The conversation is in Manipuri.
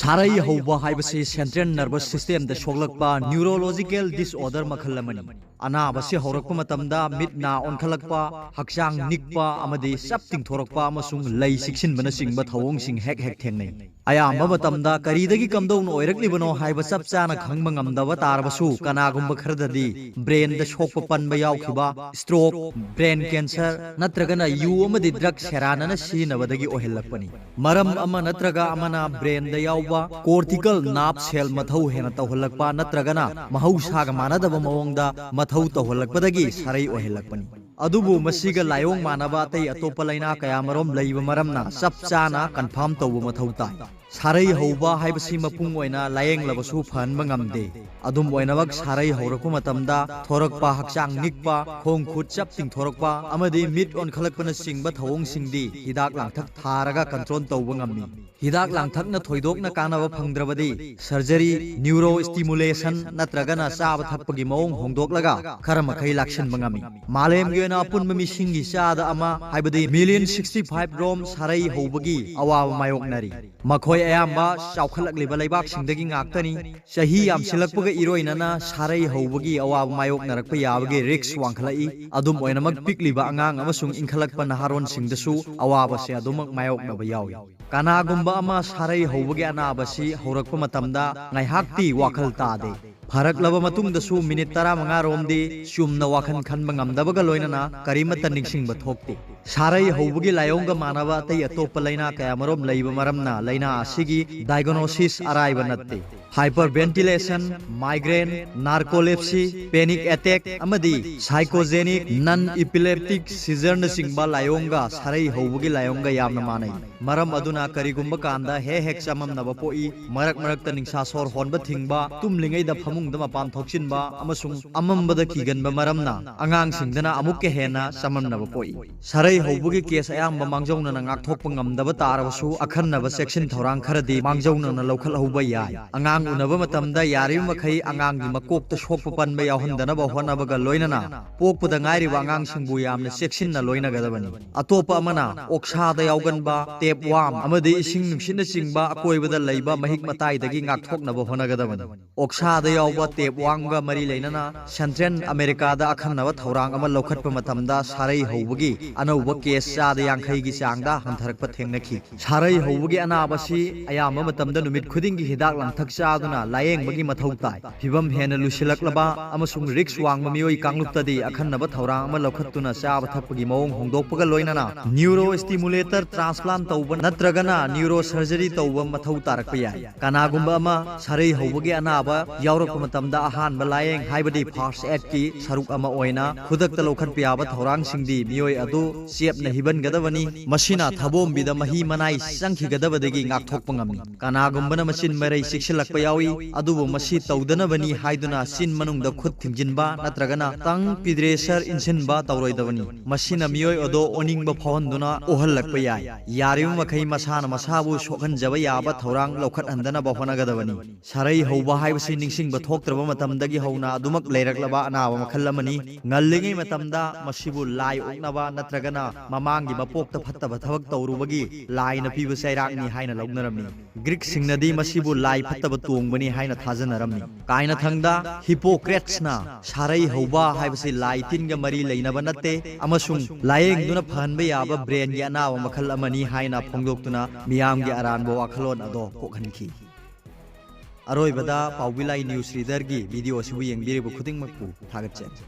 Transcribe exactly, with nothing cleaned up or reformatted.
ꯁꯥꯔꯩ ꯍꯧꯕ ꯍꯥꯏꯕꯁꯤ central nervous systemꯗ ꯁꯣꯛꯂꯛꯄ neurological disorder ꯃꯈꯜ ꯑꯃꯅꯤ꯫ ꯑꯅꯥꯕꯁꯤ ꯍꯧꯔꯛꯄ ꯃꯇꯝꯗ ꯃꯤꯠ ꯅꯥ ꯑꯣꯟꯈꯠꯂꯛꯄ, ꯍꯛꯆꯥꯡ ꯅꯤꯛꯄ ꯑꯃꯗꯤ ꯆꯞ ꯇꯤꯡꯊꯣꯔꯛꯄ ꯑꯃꯁꯨꯡ ꯂꯩ ꯆꯤꯛꯁꯤꯟꯕꯅꯆꯤꯡꯕ ꯊꯧꯑꯣꯡꯁꯤꯡ ꯍꯦꯛ ꯍꯦꯛ ꯊꯦꯡꯅꯩ꯫ ꯑꯌꯥꯝꯕ ꯃꯇꯝꯗ ꯀꯔꯤꯗꯒꯤ ꯀꯝꯗꯧꯅ ꯑꯣꯏꯔꯛꯂꯤꯕꯅꯣ ꯍꯥꯏꯕ ꯆꯞ ꯆꯥꯅ ꯈꯪꯕ ꯉꯝꯗꯕ ꯇꯥꯔꯕꯁꯨ, ꯀꯅꯥꯒꯨꯝꯕ ꯈꯔꯗꯗꯤ brainꯗ ꯁꯣꯛꯄ ꯄꯟꯕ ꯌꯥꯎꯈꯤꯕ, stroke, brain cancer ꯅꯠꯇ꯭ꯔꯒꯅ ꯌꯨ ꯑꯃꯗꯤ drug ꯁꯦꯔꯥꯟꯅꯅ ꯁꯤꯖꯤꯟꯅꯕꯗꯒꯤ ꯑꯣꯏꯍꯜꯂꯛꯄꯅꯤ꯫ ꯃꯔꯝ ꯑꯃ ꯅꯠꯇ꯭ꯔꯒ ꯑꯃꯅ brainꯗ ꯌꯥꯎꯕ cortical nerve cell ꯃꯊꯧ ꯍꯦꯟꯅ ꯇꯧꯍꯜꯂꯛꯄ ꯅꯠꯇ꯭ꯔꯒꯅ ꯃꯍꯧꯁꯥꯒ ꯃꯥꯟꯅꯗꯕ ꯃꯑꯣꯡꯗ ꯃꯊꯧ ꯇꯧꯍꯜꯂꯛꯄꯗꯒꯤ ꯁꯥꯔꯩ ꯑꯣꯏꯍꯜꯂꯛꯄꯅꯤ꯫ ꯑꯗꯨꯕꯨ ꯃꯁꯤꯒ ꯂꯥꯏꯑꯣꯡ ꯃꯥꯟꯅꯕ ꯑꯇꯩ ꯑꯇꯣꯞꯄ ꯂꯥꯏꯅꯥ ꯀꯌꯥꯃꯔꯣꯝ ꯂꯩꯕ ꯃꯔꯝꯅ ꯆꯞ ꯆꯥꯅ confirm ꯇꯧꯕ ꯃꯊꯧ ꯇꯥꯏ꯫ ꯁꯥꯔꯩ ꯍꯧꯕ ꯍꯥꯏꯕꯁꯤ ꯃꯄꯨꯡ ꯑꯣꯏꯅ ꯂꯥꯏꯌꯦꯡꯂꯕꯁꯨ ꯐꯍꯟꯕ ꯉꯝꯗꯦ꯫ ꯑꯗꯨꯝ ꯑꯣꯏꯅꯃꯛ, ꯁꯥꯔꯩ ꯍꯧꯔꯛꯄ ꯃꯇꯝꯗ ꯊꯣꯔꯛꯄ ꯍꯛꯆꯥꯡ ꯅꯤꯛꯄ, ꯈꯣꯡ ꯈꯨꯠ ꯆꯞ ꯇꯤꯡꯊꯣꯔꯛꯄ ꯑꯃꯗꯤ ꯃꯤꯠ ꯑꯣꯟꯈꯠꯂꯛꯄꯅꯆꯤꯡꯕ ꯊꯧꯑꯣꯡꯁꯤꯡꯗꯤ ꯍꯤꯗꯥꯛ ꯂꯥꯡꯊꯛ ꯊꯥꯔꯒ control ꯇꯧꯕ ꯉꯝꯃꯤ꯫ ꯍꯤꯗꯥꯛ ꯂꯥꯡꯊꯛꯅ ꯊꯣꯏꯗꯣꯛꯅ ꯀꯥꯟꯅꯕ ꯐꯪꯗ꯭ꯔꯕꯗꯤ, surgery, neurostimulation ꯅꯠꯇ꯭ꯔꯒꯅ ꯆꯥꯕ ꯊꯛꯄꯒꯤ ꯃꯑꯣꯡ ꯍꯣꯡꯗꯣꯛꯂꯒ ꯈꯔ ꯃꯈꯩ ꯂꯥꯛꯁꯤꯟꯕ ꯉꯝꯃꯤ꯫ ꯃꯥꯂꯦꯝꯒꯤ ꯑꯣꯏꯅ ꯑꯄꯨꯟꯕ ꯃꯤꯁꯤꯡꯒꯤ ꯆꯥꯗ ꯑꯃ, ꯍꯥꯏꯕꯗꯤ million sixty five ꯔꯣꯝ ꯁꯥꯔꯩ ꯍꯧꯕꯒꯤ ꯑꯋꯥꯕ ꯃꯥꯌꯣꯛꯅꯔꯤ꯫ ꯃꯈꯣꯏ ꯑꯌꯥꯝꯕ ꯆꯥꯎꯈꯠꯂꯛꯂꯤꯕ ꯂꯩꯕꯥꯛꯁꯤꯡꯗꯒꯤ ꯉꯥꯛꯇꯅꯤ꯫ ꯆꯍꯤ ꯌꯥꯝꯁꯤꯜꯂꯛꯄꯒ ꯏꯔꯣꯏꯅꯅ ꯁꯥꯔꯩ ꯍꯧꯕꯒꯤ ꯑꯋꯥꯕ ꯃꯥꯌꯣꯛꯅꯔꯛꯄ ꯌꯥꯕꯒꯤ risk ꯋꯥꯡꯈꯠꯂꯛꯏ꯫ ꯑꯗꯨꯝ ꯑꯣꯏꯅꯃꯛ, ꯄꯤꯛꯂꯤꯕ ꯑꯉꯥꯡ ꯑꯃꯁꯨꯡ ꯏꯟꯈꯠꯂꯛꯄ ꯅꯍꯥꯔꯣꯟꯁꯤꯡꯗꯁꯨ ꯑꯋꯥꯕꯁꯦ ꯑꯗꯨꯃꯛ ꯃꯥꯌꯣꯛꯅꯕ ꯌꯥꯎꯏ꯫ ꯀꯅꯥꯒꯨꯝꯕ ꯑꯃ ꯁꯥꯔꯩ ꯍꯧꯕꯒꯤ ꯑꯅꯥꯕꯁꯤ ꯍꯧꯔꯛꯄ ꯃꯇꯝꯗ ꯉꯥꯏꯍꯥꯛꯇꯤ ꯋꯥꯈꯜ ꯇꯥꯗꯦ꯫ ꯐꯔꯛꯂꯕ ꯃꯇꯨꯡꯗꯁꯨ ꯃꯤꯅꯤꯠ ꯇꯔꯥꯃꯉꯥ ꯔꯣꯝꯗꯤ ꯆꯨꯝꯅ ꯋꯥꯈꯜ ꯈꯟꯕ ꯉꯝꯗꯕꯒ ꯂꯣꯏꯅꯅ ꯀꯔꯤꯃꯠꯇ ꯅꯤꯡꯁꯤꯡꯕ ꯊꯣꯛꯇꯦ꯫ ꯁꯥꯔꯩ ꯍꯧꯕꯒꯤ ꯂꯥꯏꯑꯣꯡꯒ ꯃꯥꯟꯅꯕ ꯑꯇꯩ ꯑꯇꯣꯞꯄ ꯂꯥꯏꯅꯥ ꯀꯌꯥꯃꯔꯣꯝ ꯂꯩꯕ ꯃꯔꯝꯅ ꯂꯥꯏꯅꯥ ꯑꯁꯤꯒꯤ diagnosis ꯑꯔꯥꯏꯕ ꯅꯠꯇꯦ꯫ Hyperventilation, migraine, narcolepsy, panic attack ꯑꯃꯗꯤ psychogenic non-epileptic seizureꯅꯆꯤꯡꯕ ꯂꯥꯏꯑꯣꯡꯒ ꯁꯥꯔꯩ ꯍꯧꯕꯒꯤ ꯂꯥꯏꯑꯣꯡꯒ ꯌꯥꯝꯅ ꯃꯥꯟꯅꯩ꯫ ꯃꯔꯝ ꯑꯗꯨꯅ ꯀꯔꯤꯒꯨꯝꯕ ꯀꯥꯟꯗ ꯍꯦꯛ ꯍꯦꯛ ꯆꯃꯝꯅꯕ ꯄꯣꯛꯏ, ꯃꯔꯛ ꯃꯔꯛꯇ ꯅꯤꯡꯁꯥ ꯁꯣꯔ ꯍꯣꯟꯕ ꯊꯤꯡꯕ, ꯇꯨꯝꯂꯤꯉꯩꯗ ꯐꯃꯨꯡꯗ ꯃꯄꯥꯟ ꯊꯣꯛꯆꯤꯟꯕ ꯑꯃꯁꯨꯡ ꯑꯃꯝꯕꯗ ꯀꯤꯒꯟꯕ ꯃꯔꯝꯅ ꯑꯉꯥꯡꯁꯤꯡꯗꯅ ꯑꯃꯨꯛꯀ ꯍꯦꯟꯅ ꯆꯃꯝꯅꯕ ꯄꯣꯛꯏ꯫ ꯁꯥꯔꯩ ꯍꯧꯕꯒꯤ ꯀꯦꯁ ꯑꯌꯥꯝꯕ ꯃꯥꯡꯖꯧꯅꯅ ꯉꯥꯛꯊꯣꯛꯄ ꯉꯝꯗꯕ ꯇꯥꯔꯕꯁꯨ, ꯑꯈꯟꯅꯕ ꯆꯦꯛꯁꯤꯟ ꯊꯧꯔꯥꯡ ꯈꯔꯗꯤ ꯃꯥꯡꯖꯧꯅꯅ ꯂꯧꯈꯠꯍꯧꯕ ꯌꯥꯏ꯫ ꯑꯉꯥꯡ ꯎꯅꯕ ꯃꯇꯝꯗ ꯌꯥꯔꯤꯕ ꯃꯈꯩ ꯑꯉꯥꯡꯒꯤ ꯃꯀꯣꯛꯇ ꯁꯣꯛꯄ ꯄꯟꯕ ꯌꯥꯎꯍꯟꯗꯅꯕ ꯍꯣꯠꯅꯕꯒ ꯂꯣꯏꯅꯅ, ꯄꯣꯛꯄꯗ ꯉꯥꯏꯔꯤꯕ ꯑꯉꯥꯡꯁꯤꯡꯕꯨ ꯌꯥꯝꯅ ꯆꯦꯛꯁꯤꯟꯅ ꯂꯣꯏꯅꯒꯗꯕꯅꯤ꯫ ꯑꯇꯣꯞꯄ ꯑꯃꯅ, ꯑꯣꯛꯁꯥꯗ ꯌꯥꯎꯒꯟꯕ ꯇꯦꯞ ꯋꯥꯝ ꯑꯃꯗꯤ ꯏꯁꯤꯡ ꯅꯨꯡꯁꯤꯠꯅꯆꯤꯡꯕ ꯑꯀꯣꯏꯕꯗ ꯂꯩꯕ ꯃꯍꯤꯛ ꯃꯇꯥꯏꯗꯒꯤ ꯉꯥꯛꯊꯣꯛꯅꯕ ꯍꯣꯠꯅꯒꯗꯕꯅꯤ꯫ ꯑꯣꯛꯁꯥꯗ ꯌꯥꯎꯕ ꯇꯦꯞ ꯋꯥꯝꯒ ꯃꯔꯤ ꯂꯩꯅꯅ ꯁꯦꯟꯇ꯭ꯔꯦꯜ ꯑꯃꯦꯔꯤꯀꯥꯗ ꯑꯈꯟꯅꯕ ꯊꯧꯔꯥꯡ ꯑꯃ ꯂꯧꯈꯠꯄ ꯃꯇꯝꯗ ꯁꯥꯔꯩ ꯍꯧꯕꯒꯤ ꯑꯅꯧꯕ ꯀꯦꯁ ꯆꯥꯗ ꯌꯥꯡꯈꯩꯒꯤ ꯆꯥꯡꯗ ꯍꯟꯊꯔꯛꯄ ꯊꯦꯡꯅꯈꯤ꯫ ꯁꯥꯔꯩ ꯍꯧꯕꯒꯤ ꯑꯅꯥꯕꯁꯤ ꯑꯌꯥꯝꯕ ꯃꯇꯝꯗ ꯅꯨꯃꯤꯠ ꯈꯨꯗꯤꯡꯒꯤ ꯍꯤꯗꯥꯛ ꯂꯥꯡꯊꯛ ꯆꯥꯗꯨꯅ ꯂꯥꯌꯦꯡꯕꯒꯤ ꯃꯊꯧ ꯇꯥꯏ꯫ ꯐꯤꯚꯝ ꯍꯦꯟꯅ ꯂꯨꯁꯤꯜꯂꯛꯂꯕ ꯑꯃꯁꯨꯡ ꯔꯤꯛꯁ ꯋꯥꯡꯕ ꯃꯤꯑꯣꯏ ꯀꯥꯡꯂꯨꯞꯇꯗꯤ ꯑꯈꯟꯅꯕ ꯊꯧꯔꯥꯡ ꯑꯃ ꯂꯧꯈꯠꯇꯨꯅ ꯆꯥꯕ ꯊꯛꯄꯒꯤ ꯃꯑꯣꯡ ꯍꯣꯡꯗꯣꯛꯄꯒ ꯂꯣꯏꯅꯅ ꯅ꯭ꯌꯨꯔꯣ ꯁ꯭ꯇꯤꯃꯨꯂꯦꯇꯔ ꯇ꯭ꯔꯥꯟꯁꯄ꯭ꯂꯥꯟ ꯇꯧꯕ ꯅꯠꯇ꯭ꯔꯒꯅ ꯅ꯭ꯌꯨꯔꯣ ꯁꯔꯖꯔꯤ ꯇꯧꯕ ꯃꯊꯧ ꯇꯥꯔꯛꯄ ꯌꯥꯏ꯫ ꯀꯅꯥꯒꯨꯝꯕ ꯑꯃ ꯁꯥꯔꯩ ꯍꯧꯕꯒꯤ ꯑꯅꯥꯕ ꯌꯥꯎꯔꯛꯄ ꯃꯇꯝꯗ ꯑꯍꯥꯟꯕ ꯂꯥꯌꯦꯡ, ꯍꯥꯏꯕꯗꯤ ꯐꯥꯔꯁ ꯑꯦꯗꯀꯤ ꯁꯔꯨꯛ ꯑꯃ ꯑꯣꯏꯅ ꯈꯨꯗꯛꯇ ꯂꯧꯈꯠꯄ ꯌꯥꯕ ꯊꯧꯔꯥꯡꯁꯤꯡꯗꯤ ꯃꯤꯑꯣꯏ ꯑꯗꯨ ꯆꯦꯞꯅ ꯍꯤꯕꯟꯒꯗꯕꯅꯤ꯫ ꯃꯁꯤꯅ ꯊꯕꯣꯝꯕꯤꯗ ꯃꯍꯤ ꯃꯅꯥꯏ ꯆꯪꯈꯤꯒꯗꯕꯗꯒꯤ ꯉꯥꯛꯊꯣꯛꯄ ꯉꯝꯃꯤ꯫ ꯀꯅꯥꯒꯨꯝꯕꯅ ꯃꯆꯤꯟ ꯃꯔꯩ ꯆꯤꯛꯁꯤꯜꯂꯛꯄ ꯌꯥꯎꯏ, ꯑꯗꯨꯕꯨ ꯃꯁꯤ ꯇꯧꯗꯅꯕꯅꯤ ꯍꯥꯏꯗꯨꯅ ꯆꯤꯟ ꯃꯅꯨꯡꯗ ꯈꯨꯠ ꯊꯤꯡꯖꯤꯟꯕ ꯅꯠꯇ꯭ꯔꯒꯅ ꯇꯪ ꯄꯤꯗ꯭ꯔꯦꯁꯔ ꯏꯟꯁꯤꯟꯕ ꯇꯧꯔꯣꯏꯗꯕꯅꯤ꯫ ꯃꯁꯤꯅ ꯃꯤꯑꯣꯏ ꯑꯗꯨ ꯑꯣꯅꯤꯡꯕ ꯐꯥꯎꯍꯟꯗꯨꯅ ꯑꯣꯍꯜꯂꯛꯄ ꯌꯥꯏ꯫ ꯌꯥꯔꯤꯕ ꯃꯈꯩ ꯃꯁꯥꯅ ꯃꯁꯥꯕꯨ ꯁꯣꯛꯍꯟꯖꯕ ꯌꯥꯕ ꯊꯧꯔꯥꯡ ꯂꯧꯈꯠꯍꯟꯗꯅꯕ ꯍꯣꯠꯅꯒꯗꯕꯅꯤ꯫ ꯁꯥꯔꯩ ꯍꯧꯕ ꯍꯥꯏꯕꯁꯤ ꯅꯤꯡꯁꯤꯡꯕ ꯊꯣꯛꯇ꯭ꯔꯕ ꯃꯇꯝꯗꯒꯤ ꯍꯧꯅ ꯑꯗꯨꯃꯛ ꯂꯩꯔꯛꯂꯕ ꯑꯅꯥꯕ ꯃꯈꯜ ꯑꯃꯅꯤ꯫ ꯉꯜꯂꯤꯉꯩ ꯃꯇꯝꯗ ꯃꯁꯤꯕꯨ ꯂꯥꯏ ꯑꯣꯛꯅꯕ ꯅꯠꯇ꯭ꯔꯒꯅ ꯃꯃꯥꯡꯒꯤ ꯃꯄꯣꯛꯇ ꯐꯠꯇꯕ ꯊꯕꯛ ꯇꯧꯔꯨꯕꯒꯤ ꯂꯥꯏꯅ ꯄꯤꯕ ꯆꯩꯔꯥꯛꯅꯤ ꯍꯥꯏꯅ ꯂꯧꯅꯔꯝꯃꯤ꯫ ꯒ꯭ꯔꯤꯛꯁꯤꯡꯅꯗꯤ ꯃꯁꯤꯕꯨ ꯂꯥꯏ ꯐꯠꯇꯕ ꯇꯣꯡꯕꯅꯤ ꯍꯥꯏꯅ ꯊꯥꯖꯅꯔꯝꯃꯤ꯫ ꯀꯥꯏꯅꯊꯪꯗ ꯍꯤꯄꯣꯀ꯭ꯔꯦꯠꯁꯅ ꯁꯥꯔꯩ ꯍꯧꯕ ꯍꯥꯏꯕꯁꯤ ꯂꯥꯏ ꯇꯤꯟꯒ ꯃꯔꯤ ꯂꯩꯅꯕ ꯅꯠꯇꯦ ꯑꯃꯁꯨꯡ ꯂꯥꯌꯦꯡꯗꯨꯅ ꯐꯍꯟꯕ ꯌꯥꯕ ꯕ꯭ꯔꯦꯟꯒꯤ ꯑꯅꯥꯕ ꯃꯈꯜ ꯑꯃꯅꯤ ꯍꯥꯏꯅ ꯐꯣꯡꯗꯣꯛꯇꯨꯅ ꯃꯤꯌꯥꯝꯒꯤ ꯑꯔꯥꯟꯕ ꯋꯥꯈꯜꯂꯣꯟ ꯑꯗꯣ ꯀꯣꯛꯍꯟꯈꯤ꯫ ꯑꯔꯣꯏꯕꯗ ꯄꯥꯎꯕꯤꯂꯥꯏ ꯅ꯭ꯌꯨꯁ ꯔꯤꯗꯔꯒꯤ ꯚꯤꯗꯤꯑꯣ ꯑꯁꯤꯕꯨ ꯌꯦꯡꯕꯤꯔꯤꯕ ꯈꯨꯗꯤꯡꯃꯛꯄꯨ ꯊꯥꯒꯠꯆꯔꯤ꯫